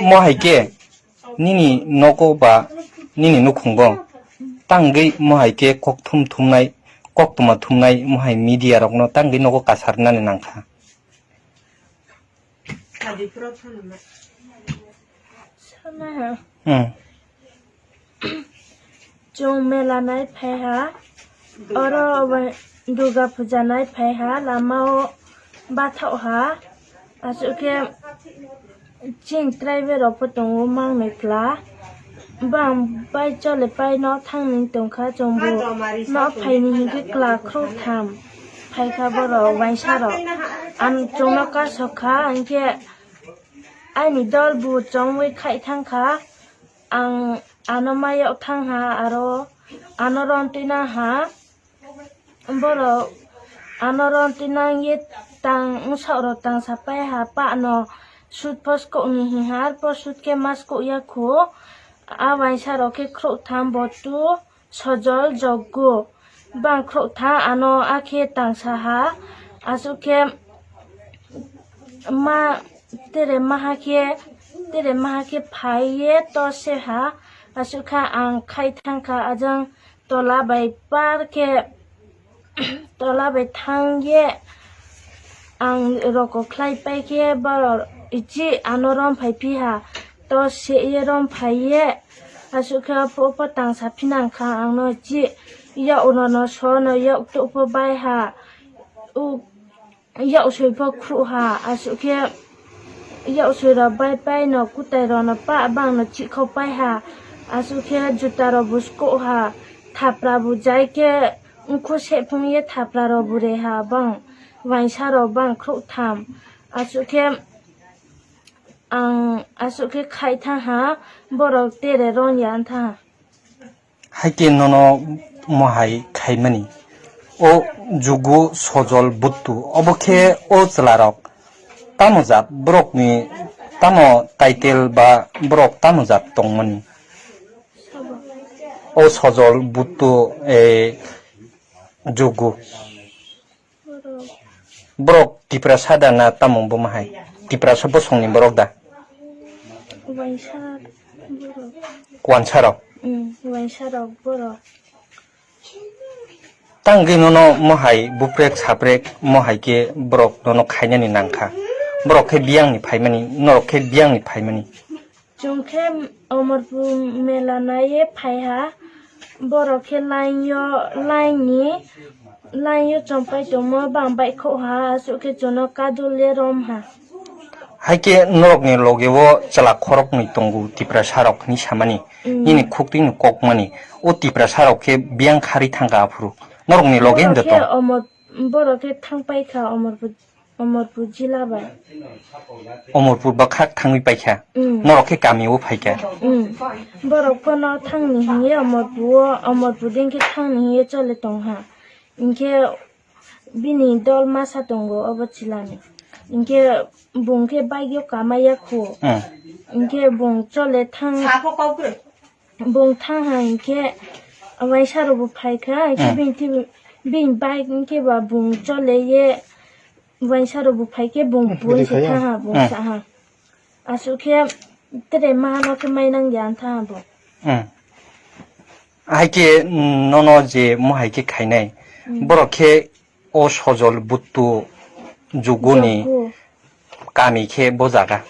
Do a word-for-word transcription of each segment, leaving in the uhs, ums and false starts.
Mo hai khe nini nogo ba nini nukhungo tangwi mo hai khe kok thum thumnai, kok tuma thumnai mo hai media rokno tangwi nogo kasarnani nangkha. Sana ha. Hmm. Chwng mela nai phai ha, oro Durga puja nai phai ha, lama o bathok ha, aswk khe chini tribal rok pho tongo mangnoi kla, bang bai chole pai no thang ni tong kha, chwng bo no phai ni hinkhe kla khro tham phai kha borok uaisa rok, ang chwng no kasok kha hinkhe aini dol bu chongwi khai thang kha. Ang ano ma yag thang ha, aro ano ron twi nang ha. Borok ano ron twi nang ye tang wngsak rok tang sa pai ha, pa no sut pho skok ni hing ha, arpho sut khe ma skok ya khu. A uaisa rok khe khro tham, botu, sojol, joggo. Bang khro tha ano akhe tang sa ha, aswk khe ma tere maha khe, tere maha khe phai ye to se ha, aswk kha ang khai thang kha ajang tola bai par khe tola bai thang ye ang roko khlai pai khe borok ichi ano rom phai phi ha, to se ye rom phai ye aswk khe pho pho tang sa phi nang kha ang no chi ya uno no so no ya tuk pho bai ha. U Yaksoi pho khruh ha, aswk khe yaksoi rok bai pai no kwtai rok no pa bang no chihkhok pai ha, aswk khe juta rok bo skok ha, thapra bo jai khe wngkhu sephung ye thapra rok bo re ha, bang uaisa rok bang khruh tham, aswk khe ang aswk khe khai thang ha, borok tere ron ya wng thang ha. Hai khe nono mohai khaimani. O jugo sojol buttu. Obo khe o chwlarok tamo jat borokni tamo title ba borok tamo jat tongmani. O sojol buttu, eh, jugo. Borok Tiprasa da na tamo bo mahai? Tiprasa bosongni borok da? Waisa borok. Wansarok? Mm, waisarok borok. Tangwi nono mohai buprek saprek mohai khe borok nono khainani nangkha. Borok khe biyangni phaimani, norok khe biyangni phaimani. Chwng khe Omorpur mela naiwi phai ha, borok khe line-o, line-ni, line-o chompai tongma bang baihkhouh ha, aswk khe chwngno kadul ye rom ha. Hai khe norokni loge-o chwla khoroknwi tongo Tiprasarok hwnwi samani, mm, nini khuktwino kokmani, o Tiprasarok khe biyang kharwi thangkha aphuru. Norokni loge wngda tong? Borok khe Omor-, borok khe thang pai kha Omorpur. Omorpur jila bai. Omorpur bwkhak thangwi paikha. Mm. Norok khe kami o phaikha. Mm. Borok phano thangni hingye Omorpur o, Omorpur din khe thangni hingye chole tongha. Hinkhe bini dol masa tongo obo chilani. Hinkhe bung khe bike o kamaiya khu. Mm. Hinkhe bung chole thang. Bung thang ha hinkhe waisa rok bo phaikha, hinkhe, hmm, bini thik, bini bike hinkhe ba bung chole ye waisa rok bo phaikhe bung, hmm, pui se thang ha, bung, hmm, sa ha. Aswk khe tere ma no khe mai nang ya thang ha bo. Hmm. Hai khe, mm, nono je mohai khe khainai, hmm, borok khe o sojol buttu juguni, juguni kami khe bo jaga.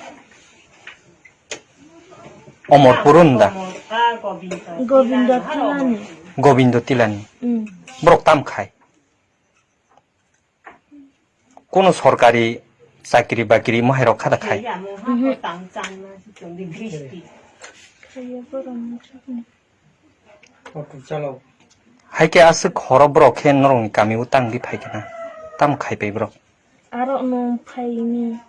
Omorpur hwn da? Gobindo Tilani. Gobindo Tilani. Mm. Borok tam khai? Kono sorkari chakri bakri mohai rok kha da khai? Mhm. Hai khe aswk horo borok khe norokni kami o tang di phai khe na? Tamo khai pai borok? Arok nwng phaini.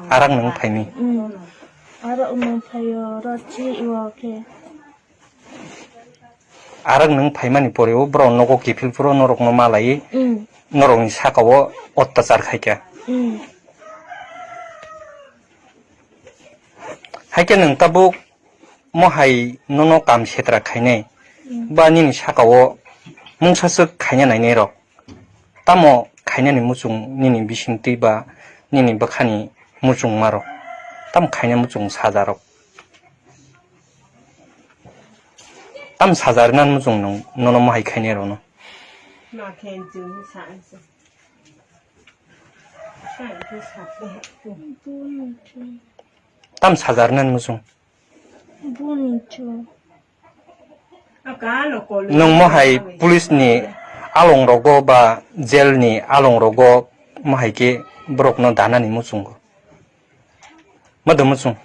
Arok nwng phaini? Mm. Arok nwng phaio, oro chiri o khe. Arok nwng phaimani pore o borok nogo kiphil phuru norokno malai, mm, norokni saka o ottachar khai kha. Mm. Hai khe nwng tabuk mohai nono kam setra khainai, mm, ba nini saka o mungsa swk khaina nainai rok, tamo khainani muchung nini bisingtwi ba nini bwkhani muchungmarok, tamo khaina muchung sajarok? Tam sajar nan muchung nung nono mohai khaini rono. Tam sajar nan muchung. Nung mohai police ni along rogo ba jail ni along rogo mohai ke borok no danani muchungo. Mado muchung.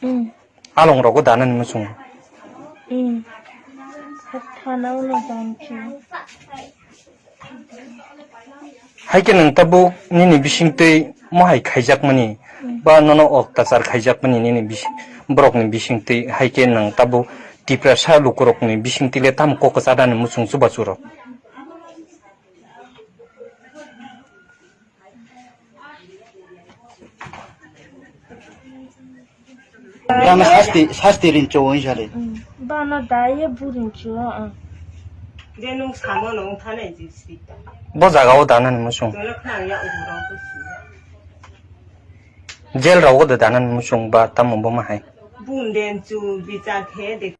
Hmm. Along rogo danani muchung. Hmm. Thana ulo dan chu. Hai ke nung tabuk nini bisingtwi mohai khaijakmani, ba nono oktachar khaijakmani nini bis-, borokni bisingtwi, hai ke nung tabuk Tiprasa lukurokni bisingtwi le tamo kok kwchadani muchung chubachu rok. Bana sasti, sasti rincho wng sale. Bana daiye burincho. De nung samo nung thane jisi. Bo jaga o danani muchung. Tolo khna ya uro ko si. Jail rogo de danani muchung ba tamo bo mahai. Bun den chu bichar khe de.